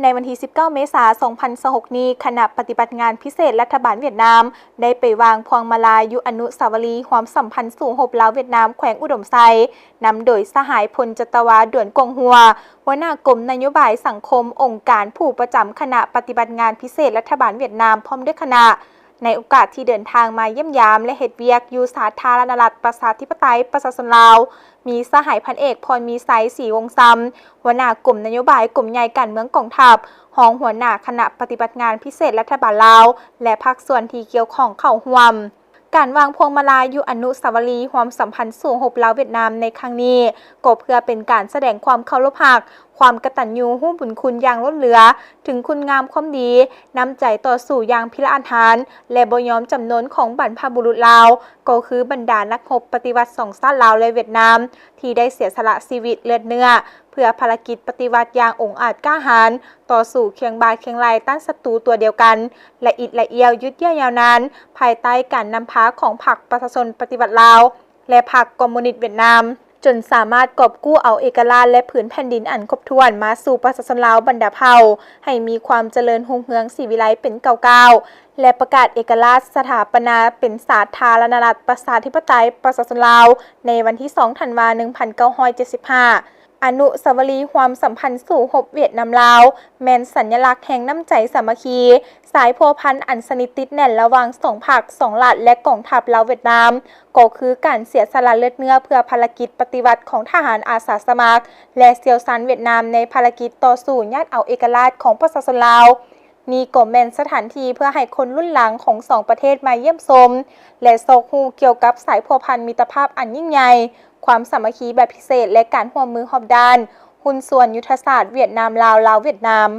ໃນວັນທີສິບເກົ້າ ເມສາ ສອງພັນຊາວຫົກນີ້, ຄະນະປະຕິບັດງານພິເສດລັດຖະບານຫວຽດນາມ ໄດ້ໄປວາງພວງມາລາຢູ່ອະນຸສາວະລີຮ່ວມສຳພັນສູ້ຮົບລາວ-ຫວຽດນາມ ແຂວງອຸດົມໄຊ ນຳໂດຍສະຫາຍພົນຈັດຕະວາ ດວນ ກວງຫົວ ຫົວໜ້າກົມນະໂຍບາຍສັງຄົມ ອົງການຜູ້ປະຈຳຄະນະປະຕິບັດງານພິເສດລັດຖະບານຫວຽດນາມ ພ້ອມດ້ວຍຄະນະ. ໃນໂອກາດທີ່ເດີນທາງມາຢ້ຽມຢາມ ແລະ ເຮັດວຽກຢູ່ສາທາລະນະລັດ ປະຊາທິປະໄຕ ປະຊາຊົນລາວ, ມີສະຫາຍພັນເອກ ພອນມີໄຊ ສີວົງຊຳ ຫົວໜ້າກົມນະໂຍບາຍ ກົມໃຫຍ່ການເມືອງກອງທັບ, ຮອງຫົວໜ້າຄະນະປະຕິບັດງານພິເສດລັດຖະບານລາວ ແລະ ພາກສ່ວນທີ່ກ່ຽວຂ້ອງເຂົ້າຮ່ວມ. ການວາງພວງມາລາຢູ່ອະນຸສາວະລີຮ່ວມສຳພັນສູ້ຮົບລາວ-ຫວຽດນາມໃນຄັ້ງນີ້ ກໍເພື່ອເປັນການສະແດງຄວາມເຄົາລົບຮັກ, ຄວາມກະຕັນຍູຮູ້ບຸນຄຸນຢ່າງລົ້ນເຫຼືອ ເຖິງຄຸນງາມຄວາມດີ, ນ້ຳໃຈຕໍ່ສູ້ຢ່າງພິລະອາດຫານ ແລະ ບໍ່ຍອມຈຳນົນຂອງບັນພະບຸລຸດລາວ, ກໍຄືບັນດານັກຮົບປະຕິວັດສອງຊາດລາວ ແລະ ຫວຽດນາມ ທີ່ໄດ້ເສຍສະຫຼະຊີວິດເລືອດເນື້ອ ເພື່ອພາລະກິດປະຕິວັດຢ່າງອົງອາດກ້າຫານ, ຕໍ່ສູ້ຄຽງບ່າຄຽງໄຫຼ່ຕ້ານສັດຕູຕົວດຽວກັນ ລະອິດລະອ້ຽວ ຍືດເຍື້ອຍາວນານ ພາຍໃຕ້ການນຳພາຂອງພັກປະຊາຊົນປະຕິວັດລາວ ແລະ ພັກຄອມມູນິດຫວຽດນາມ, ຈົນສາມາດກອບກູ້ເອົາເອກະລາດ ແລະ ຜືນແຜ່ນດິນອັນຄົບຖ້ວນມາສູ່ປະຊາຊົນລາວບັນດາເຜົ່າ ໃຫ້ມີຄວາມຈະເລີນຮຸ່ງເຮືອງສີວິໄລເປັນກ້າວໆ ແລະ ປະກາດເອກະລາດ, ສະຖາປະນາເປັນສາທາລະນະລັດ ປະຊາທິປະໄຕ ປະຊາຊົນລາວ ໃນວັນທີສອງ ທັນວາ ໜຶ່ງພັນເກົ້າຮ້ອຍເຈັດສິບຫ້າ. ອະນຸສາວະລີຮ່ວມສຳພັນສູ້ຮົບຫວຽດນາມ-ລາວ ແມ່ນສັນຍະລັກແຫ່ງນ້ຳໃຈສາມັກຄີ, ສາຍພົວພັນອັນສະໜິດຕິດແໜ້ນລະຫວ່າງສອງພັກ, ສອງລັດ ແລະ ກອງທັບລາວ-ຫວຽດນາມ, ກໍຄືການເສຍສະຫຼະເລືອດເນື້ອເພື່ອພາລະກິດປະຕິວັດຂອງທະຫານອາສາສະໝັກ ແລະ ຊ່ຽວຊານຫວຽດນາມໃນພາລະກິດຕໍ່ສູ້ຍາດເອົາເອກະລາດຂອງປະຊາຊົນລາວ. ນີ້ກໍແມ່ນສະຖານທີ່ເພື່ອໃຫ້ຄົນລຸ້ນຫຼັງຂອງສອງປະເທດມາຢ້ຽມຊົມ ແລະ ຊອກຮູ້ກ່ຽວກັບສາຍພົວພັນມິດຕະພາບອັນຍິ່ງໃຫຍ່, ຄວາມສາມັກຄີແບບພິເສດ ແລະ ການຮ່ວມມືຮອບດ້ານ, ຫຸ້ນສ່ວນຍຸດທະສາດຫວຽດນາມ-ລາວ, ລາວ-ຫວຽດນາມ.